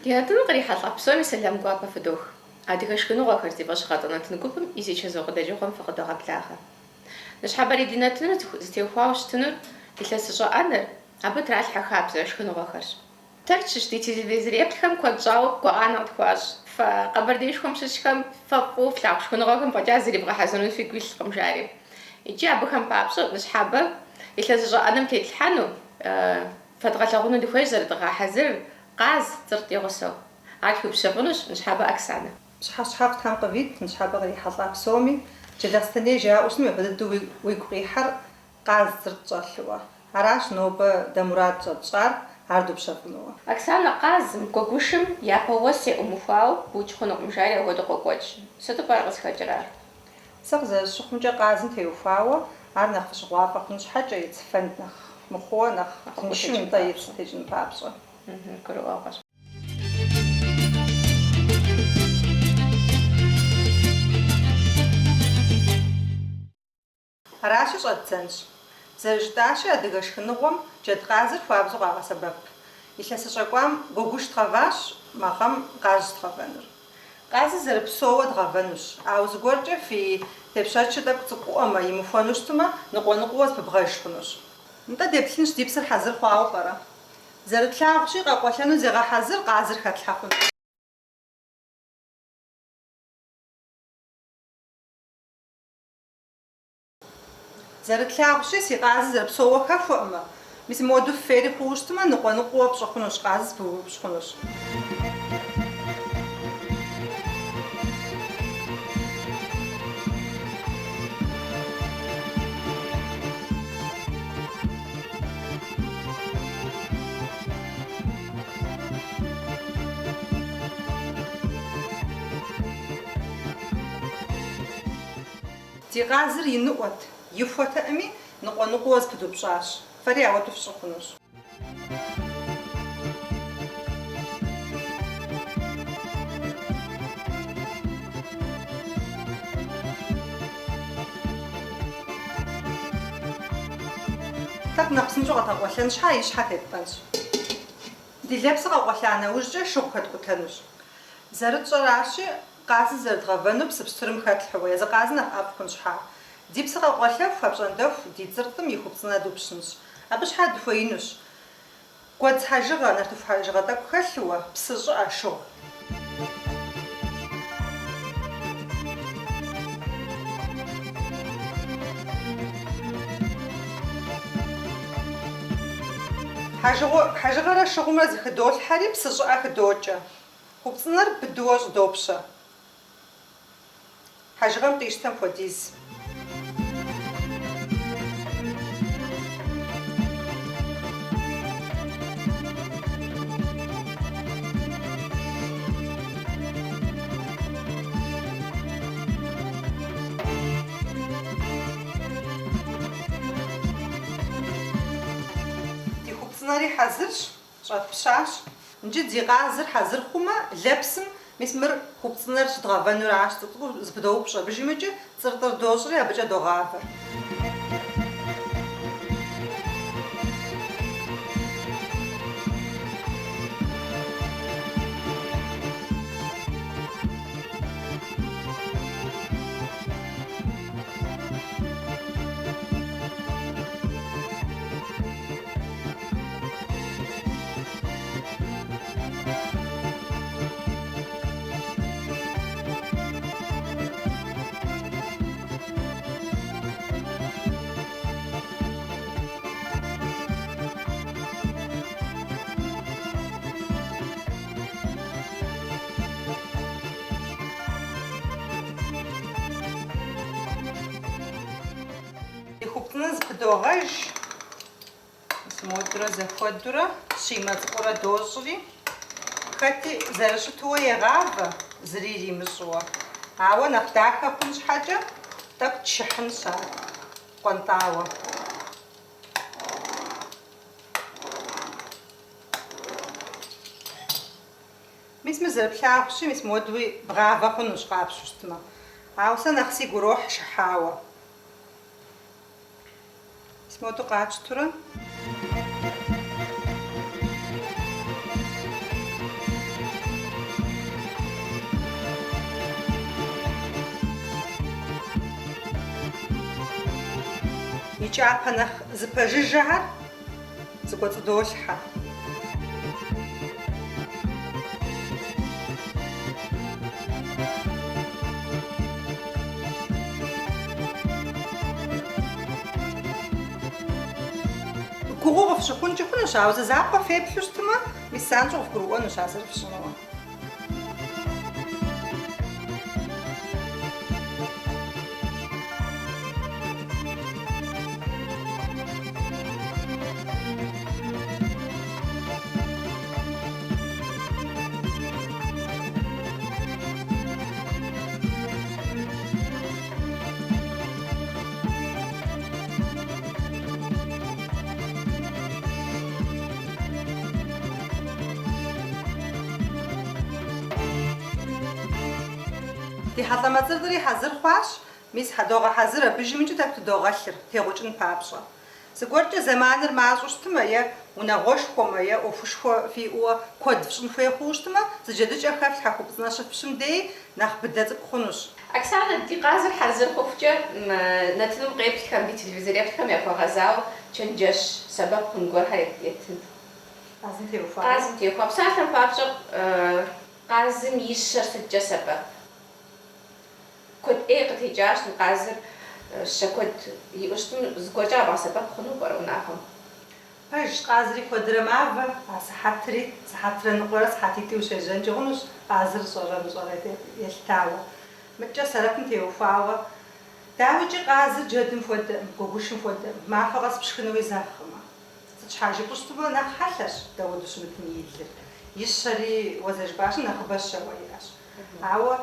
Ди нэтыным кърихьэлӏа псоми сэлам гуапэ фыдох. Адыгэ шхыныгъуэхэр зи фӏэщыгъэцӏэ нэтын гупым и зи чэзу къыдэкӏыгъуэм фыкъыдогъэблагъэ. Ныщхьэбэрей ди нэтыныр зытеухуауэ щытынур илъэсыщӏэ ӏэнэр, абы тралъхьэ хабзэ шхыныгъуэхэрщ. Тэрч щыщ ди телевизореплъхэм куэд щӏауэ гукъанэ къытхуащӏ. Фэ Къэбэрдеишхуэм щыщхэм фэ фӏыуэ флъагъу шхыныгъуэхэм фӏэкӏа зыри вгъэхьэзырыну фигу илъкъым, жари. Икӏи абыхэм папщӏэ ныщхьэбэ илъэсыщӏэ ӏэнэм тетлъхьэну, фэдгъэлъагъуну дыхуейщ зэрыдгъэхьэзырыр, къаз, цӏыртӏ и гъусэу. Ар тхуиупщэфӏынущ ныщхьэбэ Оксанэ. Пщыхьэщхьэфӏ Тхьэм къывит, ныщхьэбэ кърихьэлӏа псоми, Джылахъстэней жаӏэу щытмэ, япэ дыдэу уигу къихьэр къаз цӏыртӏ щӏэлъыуэ. Аращ нобэ дэ мурад щӏэтщӏар, ар дупщэфӏынуэ. Оксанэ, къазым, гуэгушым япэ уэс яӏумыхуауэ букӏ хъунукъым, жари апхуэдэу къокӏуэкӏ. Сыту пӏэрэ къызыхэкӏыр ар? Сэ къызэрысщыхъумкӏэ, къазым теухуауэ ар нэхъ фыщыгъуафӏэ хъун щхьэкӏэ, и цы фэнд нэхъ мыхъууэ, нэхъ тыншу нтӏэ и цы текӏын папщӏэ. Гурыӏуэгъуэщ. Аращи, щӏэддзэнщ. Зэрыжытӏащи, адыгэ шхыныгъуэм джэдкъазыр хуабжьу къагъэсэбэп. Илъэсыщӏэ кӏуам гуэгуш дгъэващ, мы гъэм къазщ дгъэвэнур. Къазыр зэрыпсоуэ дгъэвэнущ, ауэ зыгуэркӏэ фи тепщэчыр тӏэкӏу цӏыкӏуӏуэмэ, имыхуэну щытмэ, ныкъуэ-ныкъуэуэ зэпыбгъэж хъунущ. Нтӏэ, деплъынщ, ди псыр хьэзыр хъуауэ пӏэрэ? Зэрытлъагъущи, къэкъуэлъэну зегъэхьэзыр, къазыр хэтлъхьэ хъунущ. Зэрытлъагъущи, си къазыр зэрыпсоуэ хэхуэӏымэ, мис мыуэду фейри хъууэ щытмэ, ныкъуэ-ныкъуэуэ пщӏы хъунущ, къазыр зэпыбупщӏ хъунущ. Ди къазыр иныӏуэт, ихуэтэӏыми, ныкъуэ-ныкъуэуэ зэпыдупщӏащ. Фэри ауэдэу фщӏы хъунущ. Тӏэкӏу нэхъ псынщӏэу къэдгъэкъуэлъэн щхьа и щхьэ тетӏэнщ. Ди лэпсыр къэкъуэлъа нэужькӏэ шыгъу хэткӏутэнущ. Зэрытщӏэращи, Къазыр зэрыдгъэвэну псы пщтырым хэтлъхьэуэ, езы къазыр нэхъ ӏэфӏ хъун щхьа. Ди псы къэкъуэлъэху, апщӏондэху ди цӏыртӏым и хупцӏынэ дупщынщ. Абы щхьа дыхуеинущ. Гуэдз хьэжыгъэ, нартыху хьэжыгъэ тӏэкӏу хэлъыуэ, псы щӏыӏэ, шыгъу. Хьэжыгъэрэ шыгъумрэ зыхыдолъхьэри, псы щӏыӏэ хыдокӏэ. Хупцӏынэр быдууэ щӏыдопщэ. Хьэжыгъэм къищтэм хуэдиз. Ди хупцӏынэри хьэзырщ. Щӏэтпщащ. Иджы ди къазыр хьэзыр хъумэ, лэпсым, мис мыр хупцӏынэр щыдгъэвэнуращ, цӏыкӏу-цӏыкӏуу зэпыдоупщӏ абы жимыкӏэ, цӏыртӏыр дощӏри, абыкӏэ догъавэр. Ди хупцӏынэр зэпыдогъэж. Мис модурэ зэхуэдурэ, щимэ цӏыкӏуурэ дощӏри, хэти зэрыщытууэ егъавэ, зыри иримыщӏыуэ. Ауэ нэхъ дахэ хъун щхьэкӏэ, тӏэкӏу тшыхьынщ ар, къуэнтӏауэ. Мис мы зэрыплъагъущи, мис модуи бгъавэ хъунущ къапщу щытмэ. Ауэ сэ нэхъ сигу ирохь шыхьауэ. Мис моду къатщтурэ. и кӏапэ нэхъ зыпэжыжьэхэр зыкӏуэцӏыдолъхьэ. Гугъуу къыфщыхъункӏи хъунущ, ауэ зэ закъуэ феплъу щытмэ, мис занщӏэу къывгурыӏуэнущ ар зэрыфщӏынур. Ди хьэлӏамэ цӏыртӏри хьэзыр хъуащ, мис догъэхьэзыр абыжым икӏи тӏэкӏу тыдогъэлъыр, тегъукӏын папщӏэ. Зыгуэркӏэ зэманыр мащӏэу щытмэ е унагъуэшхуэмэ е ӏуэхушхуэ фиӏэуэ куэд фщӏын хуей хъууэ щытмэ, зы джэдыкӏэ хэфлъхьэ хупцӏынэ щыфпщым деи нэхъ быдэ цӏыкӏу хъунущ. Оксанэ, ди къазыр хьэзыр хъухукӏэ мы нэтыным къеплъхэм, ди телевизор еплъхэм яхуэгъэзауэ чэнджэщ сэбэп хъун гуэрхэр еттынт. Къазым теухуауэ. Къазым теухуа. Псалъэм папщӏэ, къазым и щэр сыткӏэ сэбэп? Куэд ӏей къытекӏащ мы къазыр щэ куэд иӏэу щытым, зыгуэркӏэ къэбгъэсэбэп хъуну пӏэрэ унагъуэм? Пэжщ, къазри куэдрэ мавэ, а сыхьэтри, сыхьэтрэ ныкъуэрэ сыхьэтитӏи ущежьэнкӏи хъунущ, къазыр щӏэрэ мыщӏэрэ елъытауэ. Мыдкӏэ сэрэпым теухуауэ, дауикӏи къазыр джэдым хуэдэкъым, гуэгушым хуэдэкъым, махуэ къэс пшхынуи зэгъкъым. Сыт щхьа жыпӏэу щытмэ, нэхъ хьэлъэщ, дауэдэу щымытми и лыр. И щэри, уэ зэрыжыпӏащи, нэхъыбэ щэуэ иӏэщ. Ауэ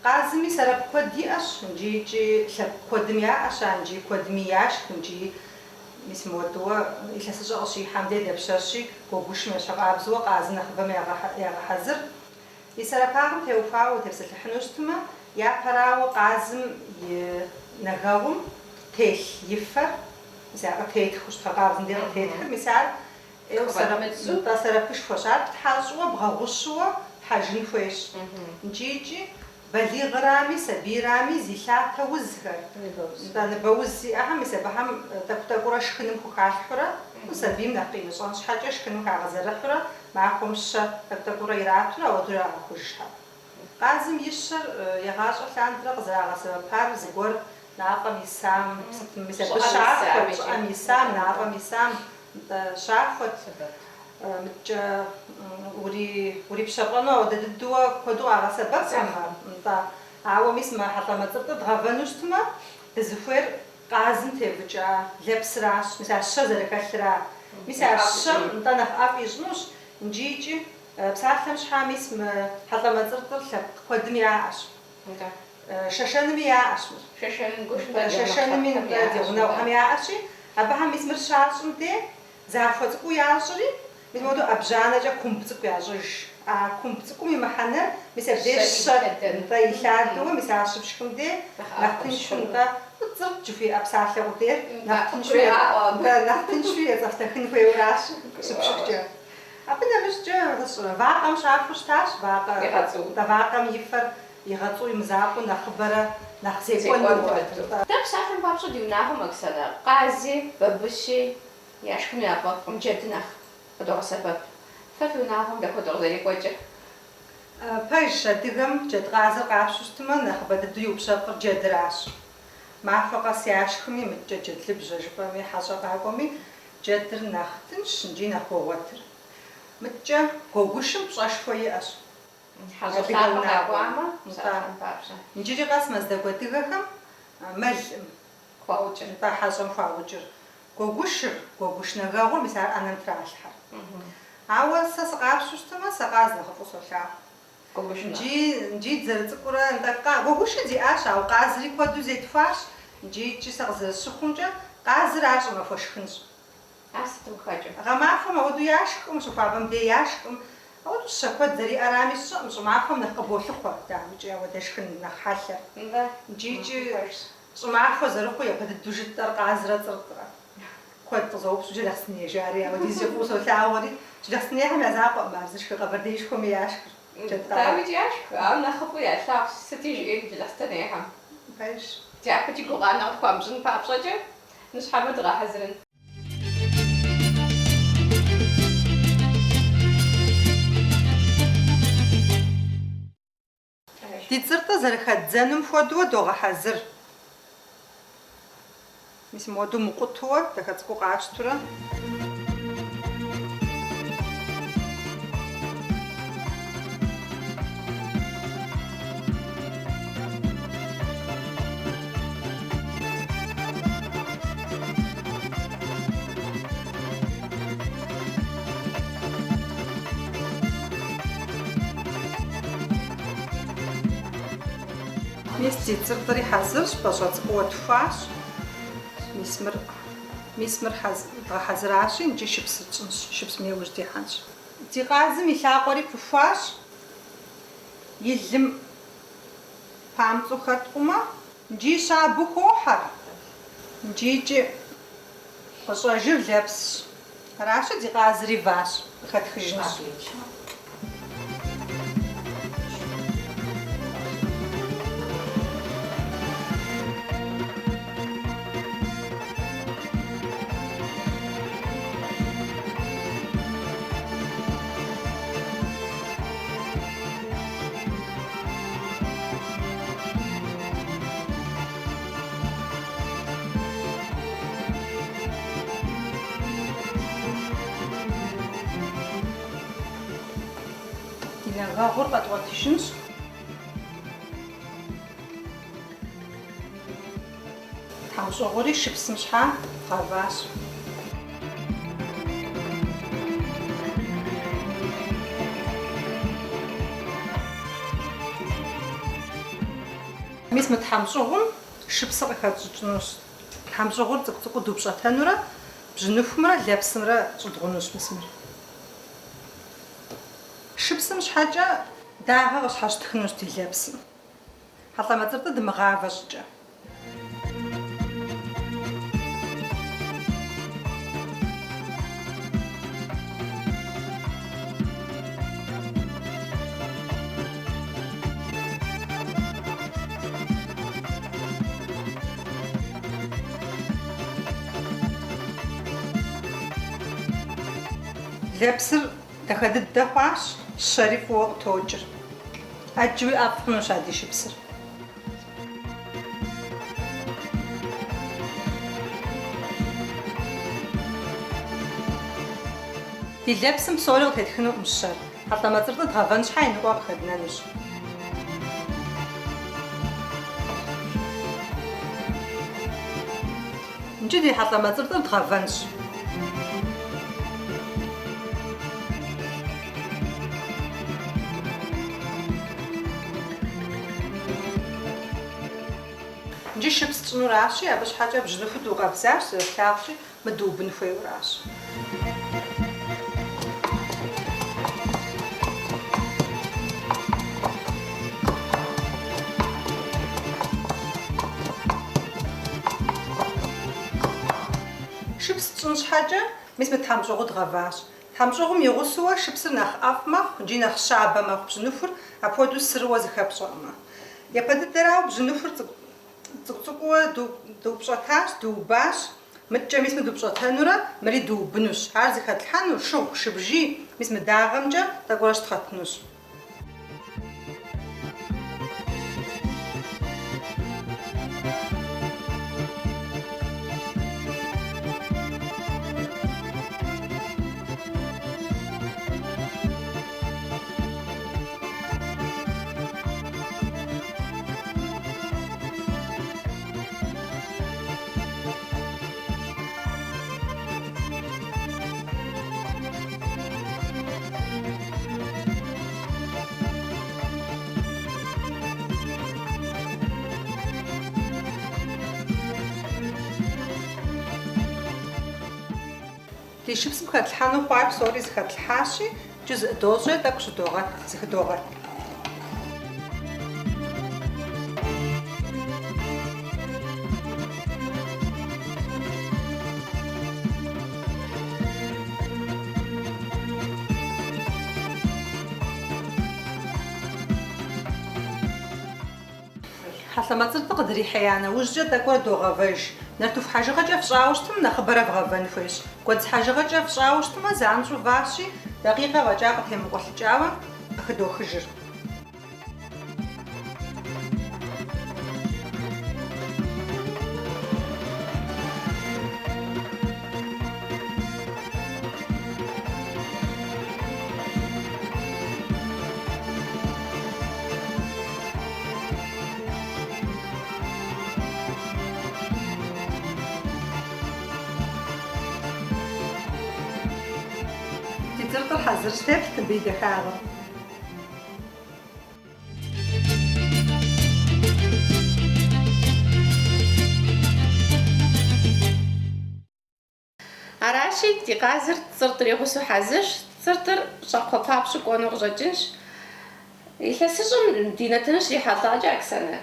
къазми сэрэп куэд иӏэщ, нджи икӏи лъэпкъ куэдым яӏэщ ар, нджи куэдми яшх, нджи мис мыуэдууэ илъэсыщӏэ къыщихьэм дей дапщэщи гуэгушым ещхьыркъабзэуэ къазыр нэхъыбэм ягъэхьэзыр. И сэрэпагъым теухуауэ утепсэлъыхьыну щытмэ, япэрауэ къазым и нэгэгъум телъ и фэр, мис ар къытетхыу щыт, къабзэм дей къытетхыр, мис ар ӏейуэ нтӏэ сэрэпышхуэщ. Ар птхьэщӏыуэ, бгъэгъущыуэ пхьэжын хуейщ. Нджи икӏи балигърами, сабийрами зи лъатэ узхэр, нтӏэ ныбэуз зиӏэхэм, мис абыхэм тӏэкӏу-тӏэкӏуурэ шхыным хухалъхьурэ, ну, сабийм нэхъ къимыщӏэн щхьэкӏэ шхыным хагъэзэрыхьурэ, махуэм щэ тӏэкӏу-тӏэкӏуурэ иратурэ ауэдэу ирагъэхъужхэр. Къазым и щэр егъащӏэ лъандэрэ къызэрагъэсэбэпар зыгуэр нафӏэм исам, сытым, мис абы щахуэт, щӏыӏэм исам, нафӏэм исам, нтӏэ, щахуэт. Мыдкӏэ ури, урипщэфӏэну ауэдэ дыдэуэ куэду къагъэсэбэпкъым ар, нтӏэ. Ауэ мис мы хьэлӏамэ цӏыртӏыр дгъэвэну щытмэ, дызыхуейр къазым тевыкӏа лэпсыращ, мис а щэ зэрыхэлъыра. Мис а щэм, нтӏэ, нэхъ ӏэфӏ ищӏынущ, нджи икӏи Псалъэм щхьа мис мы хьэлӏамэ цӏыртӏыр лъэпкъ куэдым яӏэщ. Шэшэнми яӏэщ мыр. Шэшэнми нтӏэ ди гъунэгъухэм яӏэщи, абыхэм мис мыр щащӏым де захуэ цӏыкӏуу ящӏри, мис мыуэдэу ӏэбжьанэкӏэ кумб цӏыкӏу ящӏыж. А кумб цӏыкӏум и мыхьэнэр мис абдеж щэр нтӏэ илъадэуэ, мис ар щыпшхым де нэхъ тыншу нтӏэ цӏыртӏ жыхуиӏэ псалъэ къудейр нэхъ тыншу нтӏэ нэхъ тыншу ецӏэфтэхын хуейуэращ щыпшхкӏэ. Абы нэмыщӏкӏэ, сщӏэрэ, вакъэм щахуэу щытащ, вакъэ, нтӏэ вакъэм и фэр игъэцӏу имызакъуэу нэхъыбэрэ нэхъ зекӏуэну. Дэ псалъэм папщӏэ ди унагъуэм, Оксанэ, къази, бабыщи яшхыну яфӏэфӏкъым, джэд нэхъ къыдогъэсэбэп. Фэ фи унагъуэм дапхуэдэу къызэрекӏуэкӏыр? Пэжщ, адыгэм джэдкъазыр къапщтэу щытмэ, нэхъыбэ дыдэу иупщэфӏыр джэдыращ. Махуэ къэс яшхми, мыдкӏэ джэдлыбжьэ жыпӏэми, хьэщӏэ къакӏуэми, Джэдыр нэхъ тыншщ, нджи нэхъ уогъуэтыр. Мыдкӏэ гуэгушым пщӏэшхуэ иӏэщ. Хьэщӏэ Адыгэ лъапӏэ унагъуэм. къакӏуамэ, Нтӏэ. псалъэм папщӏэ. Иджыри къэс мэздэгу адыгэхэм мэлкъым. Хуаукӏыр. Нтӏэ, хьэщӏэм хуаукӏыр. Гуэгушыр, гуэгуш нэгэгъур мис ар ӏэнэм тралъхьэр. Ауэ сэ сыкъапщтэу щытмэ, сэ къаз нэхъыфӏу солъагъу. Гуэгушым нэхъ. Нджи, нджи дызэрыцӏыкӏурэ, нтӏэ, къа, гуэгуши диӏащ, ауэ къазри куэду зетхуащ. Нджи икӏи сэ къызэрысщыхъумкӏэ, къазыр ар щӏымахуэ шхынщ. Ар сытым къыхэкӏыу? Гъэмахуэм ауэдэу яшхкъым, щыхуабэм дей яшхкъым. Ауэдэу щэ куэд зэриӏэрами сщӏэкъым, щӏымахуэм нэхъ къыболъыхъуэ, дауикӏи, ауэдэ шхын нэхъ хьэлъэр. Нтӏэ, Нджи икӏи пэжщ. щӏымахуэ зэрыхъуу япэ дыдэу жытӏэр къазрэ цӏыртӏрэ. Куэд къызоупщӏ Джылахъстэней жари, ауэдизкӏэ фӏыуэ солъагъури, Джылахъстэнейхэм я закъуэкъым ар зышхыр, Къэбэрдеишхуэми яшхыр. Джэдкъаз. Дауикӏ яшх, ауэ нэхъыфӏу ялъагъу, сыти жыӏи Джылахъстэнейхэм. Пэжщ. Дяпэкӏи гукъанэ къытхуамыщӏын папщӏэкӏэ. Ныщхьэбэ дгъэхьэзырын. Ди цӏыртӏыр зэрыхэддзэнум хуэдэуэ догъэхьэзыр. Мис мыуэду мыкъутууэ, дахэ цӏыкӏуу къатщтурэ. Мис ди цӏыртӏри хьэзырщ, пӏащӏэ цӏыкӏууэ тхуащ. Мис мыр, мис мыр дгъэхьэзыращи, иджы шыпсыр тщӏынщ, шыпсым иужь дихьэнщ. Ди къазым и лъакъуэри пыхуащ, и лым памцӏу хэткъумэ, иджы щабэу хохьэр, иджы икӏи къыщӏэжыр лэпсщ. Аращи, ди къазри ващ, къыхэтхыжынщ. Ди нэгэгъур къэдгъуэтыжынщ. Тхьэмщӏыгъури шыпсым щхьа дгъэващ. Мис мы тхьэмщӏыгъум шыпсыр къыхэтщӏыкӏынущ. Тхьэмщӏыгъур цӏыкӏу-цӏыкӏуу дупщӏэтэнурэ бжьыныхумрэ лэпсымрэ щӏыдгъунущ мис мыр. Шыпсым щхьэкӏэ дагъэ къыщхьэщытхынущ ди лэпсым. Хьэлӏамэ цӏыртӏыр дымыгъавэ щӏыкӏэ. Лэпсыр дахэ дыдэ хъуащ, щэри фӏыуэ къытокӏыр. ӏэджэуи ӏэфӏ хъунущ а ди шыпсыр. Ди лэпсым псори къытетхынукъым щэр. Хьэлӏамэ цӏыртӏыр дгъэвэн щхьэ и ныкъуэ къыхэднэнущ. Иджы ди хьэлӏамэ цӏыртӏыр дгъэвэнщ. Иджы шыпс тщӏынуращи, абы щхьэкӏэ бжьыныху дукъэбзащ, зэрыфлъагъущи, мы дыубын хуейуэращ. Шыпс тщӏын щхьэкӏэ, мис мы тхьэмщӏыгъу дгъэващ. Тхьэмщӏыгъум и гъусэуэ шыпсыр нэхъ ӏэфӏ мэхъу, иджы нэхъ щабэ мэхъу бжьыныхур, апхуэдэу сырыуэ зыхэпщӏэкъымэ. Япэ дыдэрауэ бжьыныхур цӏыкӏу-цӏыкӏууэ дыупщӏэтащ, дыубащ. Мыткӏэ мис мы дупщӏэтэнурэ мыри дыубынущ. Ар зыхэтлъхьэну, шыгъу, шыбжий, мис мы дагъэмкӏэ тӏэкӏурэ щыдгъэтынущ. Ди шыпсым хэтлъхьэну хъуар псори зыхэтлъхьащи, иджы зыӏыдощӏри тӏэкӏу щыдогъэт, зыхыдогъэт. Хьэлӏамэ цӏыртӏыр къыдрихьея нэужькӏэ тӏэкӏурэ догъэвэж. Нартыху хьэжыгъэкӏэ фщӏауэ щытмэ, нэхъыбэрэ вгъэвэн хуейщ. Гуэдз хьэжыгъэкӏэ фщӏауэ щытмэ, занщӏэу ващи, дакъикъэ фӏэкӏа къытемыкъуэлъыкӏауэ къыхыдохыжыр. Ди цӏыртӏыр хьэзырщ, феплът мыбы и дахагъым. Аращи, ди къазыр цӏыртӏыр и гъусэу хьэзырщ, цӏыртӏыр щӏакхъуэ папщӏэу кӏуэну къыщӏэкӏынщ. Илъэсыщӏэм ди нэтыныр щрихьэлӏакӏэ, Оксанэ,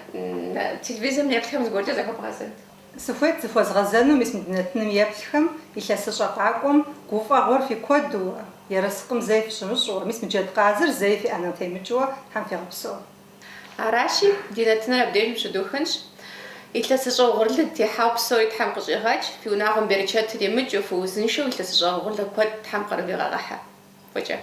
телевизорым еплъхэм зыгуэркӏэ захуэбгъэзэнт. Сыхуейт зыхуэзгъэзэну мис мы ди нэтыным еплъхэм, илъэсыщӏэ къакӏуэм гуфӏэгъуэр фи куэдууэ, ерыскъым зэи фыщымыщӏэуэ, мис мы джэдкъазыр зэи фи ӏэнэм темыкӏыуэ Тхьэм фигъэпсэу. Аращи, ди нэтыныр абдежым щыдухынщ. Илъэсыщӏэ угъурлы дытехьауэ псори Тхьэм къыщӏигъэкӏ, фи унагъуэм берычэтыр имыкӏыу, фыузыншэу илъэсыщӏэ угъурлы куэд Тхьэм къырывигъэгъэхьэ. Фӏыкӏэ.